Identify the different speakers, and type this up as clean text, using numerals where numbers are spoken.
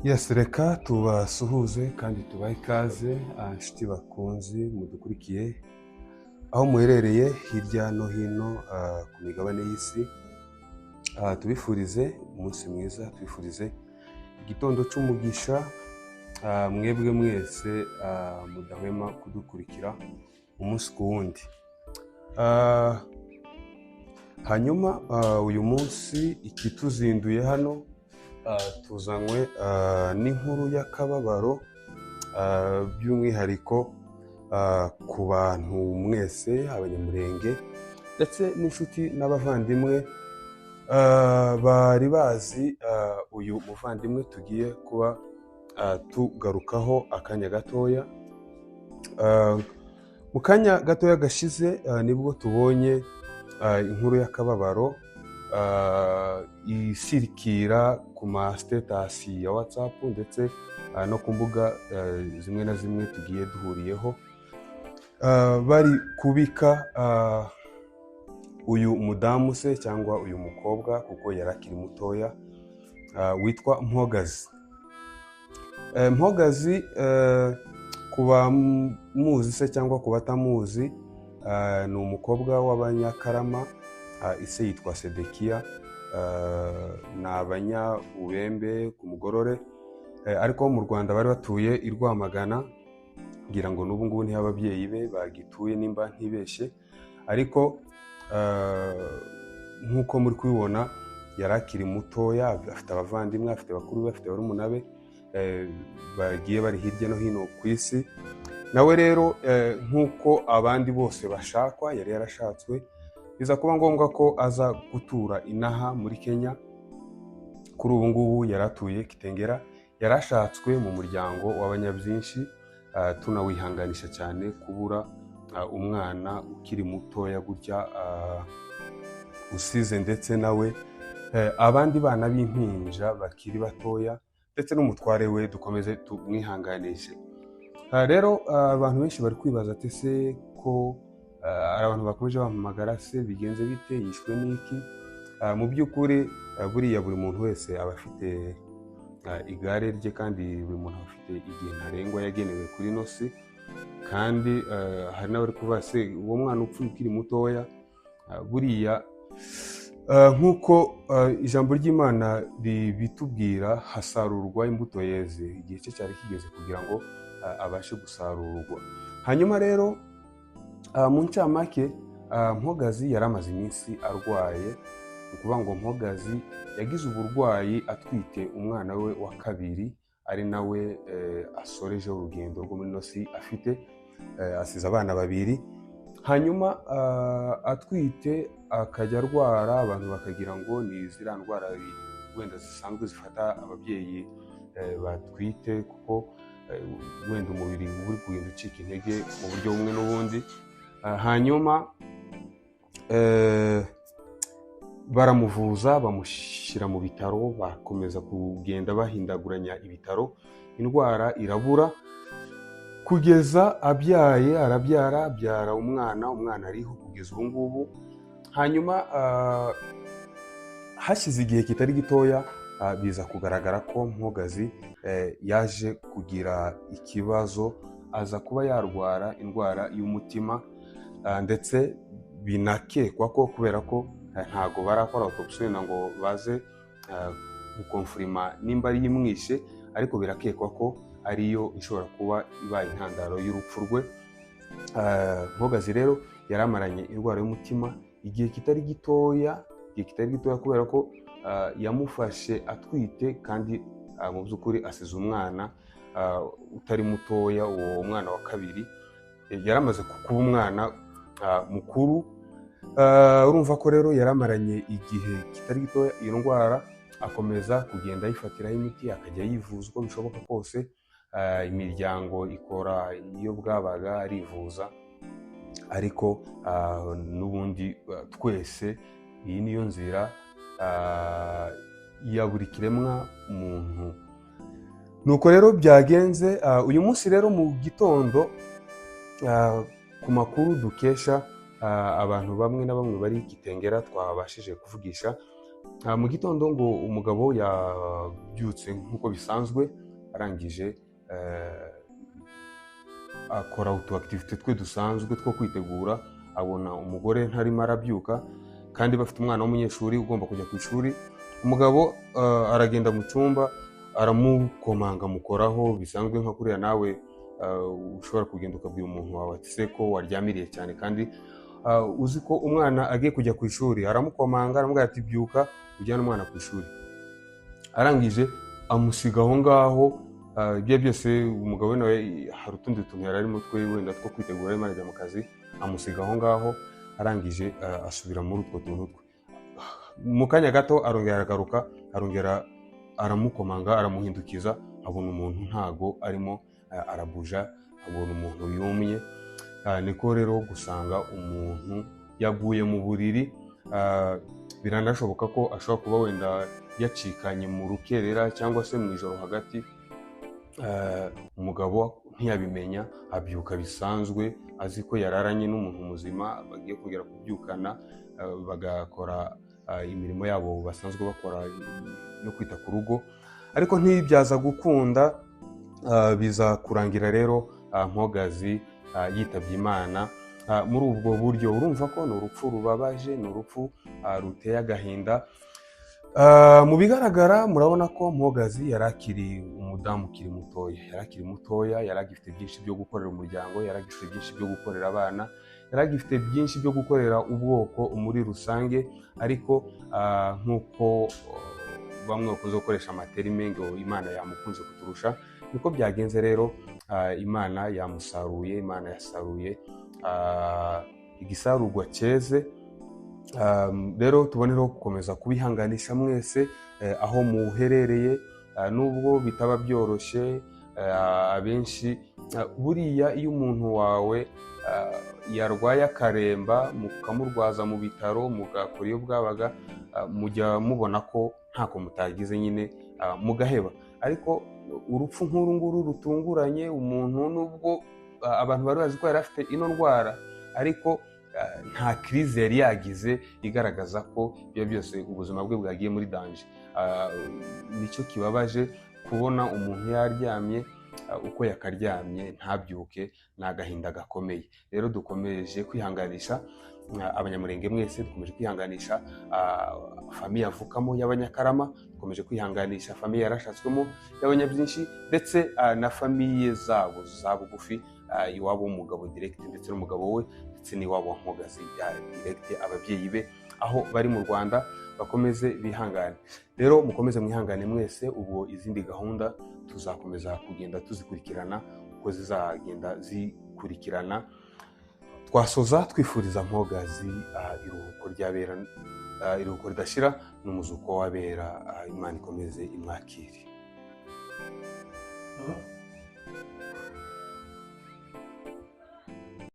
Speaker 1: Yes, reka tubasuhuze kandi tubahe ikaze, inshuti bakunzi mudukurikiye aho muherereye hirya no hino ku migabane y'isi. Tubifurize umunsi mwiza, tubifurize igitondo cy'umugisha, mwebwe mwese mudahwema kudukurikira umunsi ku wundi. Hanyuma uyu munsi ikituzinduye hano, tuzanywe n'inkuru y'akababaro, by'umwihariko ku bantu mwese Abanyamurenge ndetse n'inshuti n'abavandimwe bari bazi uyu muvandimwe tugiye kuba tugarukaho akanya gatoya. Mu kanya gatoya gashize nibwo tubonye inkuru y'akababaro isirikira ku ma status ya WhatsApp ndetse no ku mbuga zimwe na zimwe tugiye duhuriyeho. Bari kubika uyu mudamu se cyangwa uyu mukobwa, kuko yari akiri mutoya, witwa Mpogazi. Mpogazi, ku bamuzi se cyangwa ku batamuzi, ni umukobwa w'Abanyakarama, ise yitwa Sedekiya, ni Abanyabubembe ku Mugorore, ariko mu Rwanda bari batuye i Rwamagana, ngira ngo n'ubu ngubu niho ababyeyi be bagituye nimba ntibeshye. Ariko nk'uko muri kubibona, yari akiri mutoya, afite abavandimwe, afite bakuru be, afite barumuna be bagiye bari hirya no hino ku isi. Nawe rero, nk'uko abandi bose bashakwa, yari yarashatswe, biza kuba ngombwa ko aza gutura inaha muri Kenya. Kuri ubu ngubu yari atuye Kitengera, yarashatswe mu muryango w'abanyabyinshi. Tunawihanganisha cyane kubura umwana ukiri mutoya gutya, usize ndetse nawe abandi bana b'impinja bakiri batoya ndetse n'umutware we, dukomeze tumwihanganishe. Rero abantu benshi bari kwibaza ati: "Se ko hari abantu bakomeje bampamagara, se bigenze bite? Yishwe n'iki?" Mu by'ukuri, buriya buri muntu wese aba afite igare rye, kandi buri muntu aba afite igihe ntarengwa yagenewe kuri ino si. Kandi hari n'abari kuvuga: "Se uwo mwana upfuye ukiri mutoya?" Buriya nk'uko ijambo ry'Imana ribitubwira, hasarurwa imbuto yeze. Igihe cye cyari kigeze kugira ngo abashe gusarurwa. Hanyuma rero, mu ncamake, Mpogazi yari amaze iminsi arwaye. Ni ukuvuga ngo Mpogazi yagize uburwayi atwite umwana we wa kabiri, ari nawe asorejeho urugendo rwo muri ino si afite. Asize abana babiri. Hanyuma atwite akajya arwara, abantu bakagira ngo ni ziriya ndwara wenda zisanzwe zifata ababyeyi batwite, kuko wenda umubiri uba uri kugenda ucika intege mu buryo bumwe n'ubundi. Hanyuma baramuvuza, bamushyira mu bitaro, bakomeza kugenda bahindaguranya ibitaro, indwara irabura kugeza abyaye. Arabyara, abyara umwana, umwana ariho kugeza ubu ngubu. Hanyuma hashize igihe kitari gitoya, biza kugaragara ko Mpogazi yaje kugira ikibazo, aza kuba yarwara indwara y'umutima, ndetse binakekwa ko, kubera ko ntago barakora autopsy wenda ngo baze gukonfirima nimba ari imwishe, ariko birakekwa ko ariyo ishobora kuba ibaye intandaro y'urupfu rwe. Mpogazi rero yari amaranye indwara y'umutima igihe kitari gitoya, igihe kitari gitoya, kubera ko yamufashe atwite, kandi mu by'ukuri asize umwana utari mutoya. Uwo mwana wa kabiri yari amaze kuba umwana mukuru. Urumva ko rero yari amaranye igihe kitari gitoya iyo ndwara, akomeza kugenda ayifatiraho imiti, akajya yivuza uko bishoboka kose. Imiryango ikora iyo bwabaga, arivuza, ariko n'ubundi twese iyi niyo nzira ya buri kiremwa muntu. Nuko rero byagenze. Uyu munsi rero mu gitondo, ku makuru dukesha abantu bamwe na bamwe bari Kitengera twabashije kuvugisha, Mu gitondo ngo umugabo yabyutse nk'uko bisanzwe, arangije akora utu activité twe dusanzwe two kwitegura, abona umugore ntarimo arabyuka kandi bafite umwana w'umunyeshuri ugomba kujya ku ishuri. Umugabo aragenda mu cyumba, aramukomanga, amukoraho bisanzwe nka kuriya nawe ushobora kugenda ukabwira umuntu wawe ati se ko waryamiriye cyane kandi uzi ko umwana agiye kujya ku ishuri. Aramukomanga, aramubwira ati byuka ujyane umwana ku ishuri. Arangije amusiga aho ngaho. Ibyo byose umugabo we nawe hari utundi tuntu yari arimo twe wenda two kwitegura, arimo arajya mu kazi, amusiga aho ngaho. Arangije asubira muri utwo tuntu twe. Mu kanya gato arongera aragaruka, arongera aramukomanga, aramuhindukiza, abona umuntu ntago arimo arabuja, abona umuntu yumye. Niko rero gusanga umuntu yaguye mu buriri. Biranashoboka ko ashobora kuba wenda yacikanye mu rukerera cyangwa se mu ijoro hagati. Umugabo ntiyabimenya, abyuka bisanzwe azi ko yararanye n'umuntu muzima, bagiye kongera kubyukana, bagakora imirimo yabo basanzwe bakora yo kwita ku rugo, ariko ntibyaza gukunda. Biza kurangira rero Mpogazi yitabye Imana muri ubwo buryo. Urumva ko ni urupfu rubabaje, ni urupfu ruteye agahinda. Mu bigaragara murabona ko Mpogazi yari akiri umudamu ukiri mutoya, yari akiri mutoya, yari agifite byinshi byo gukorera umuryango, yari agifite byinshi byo gukorera abana, yari agifite byinshi byo gukorera ubwoko muri rusange. Ariko nk'uko bamwe bakunze gukoresha amaterime ngo Imana yamukunze kuturusha, niko byagenze rero. Imana yamusaruye, Imana yasaruye igisarurwa cyeze. Rero tubonereho gukomeza kubihanganisha mwese aho muherereye, nubwo bitaba byoroshye. Abenshi buriya iyo umuntu wawe yarwaye akaremba, mukamurwaza mu bitaro, mugakora iyo bwabaga, mujya mubona ko ntako mutagize nyine, mugaheba. Ariko urupfu nk'uru nguru rutunguranye umuntu, nubwo abantu bari bazi ko yari afite ino ndwara, ariko nta crise yari yagize igaragaza ko ibyo byose ubuzima bwe bwagiye muri danger. Nicyo kibabaje, kubona umuntu yaryamye uko yakaryamye ntabyuke, ni agahinda gakomeye. Rero dukomeje kwihanganisha Abanyamurenge mwese, dukomeje kwihanganisha famille avukamo y'Abanyakarama, dukomeje kwihanganisha famille yarashatswemo y'Abanyabyinshi, ndetse na famille zabo za bugufi, iwabo w'umugabo direct ndetse n'umugabo we, ndetse n'iwabo wa Mpogazi direct, ababyeyi be aho bari mu Rwanda bakomeze bihangane. Rero mukomeze mwihangane mwese. Ubwo izindi gahunda tuzakomeza kugenda tuzikurikirana uko zizagenda zikurikirana. Twasoza twifuriza Mpogazi iruhuko ry'abera, iruhuko ridashira n'umuzuko w'abera. Imana ikomeze imwakire.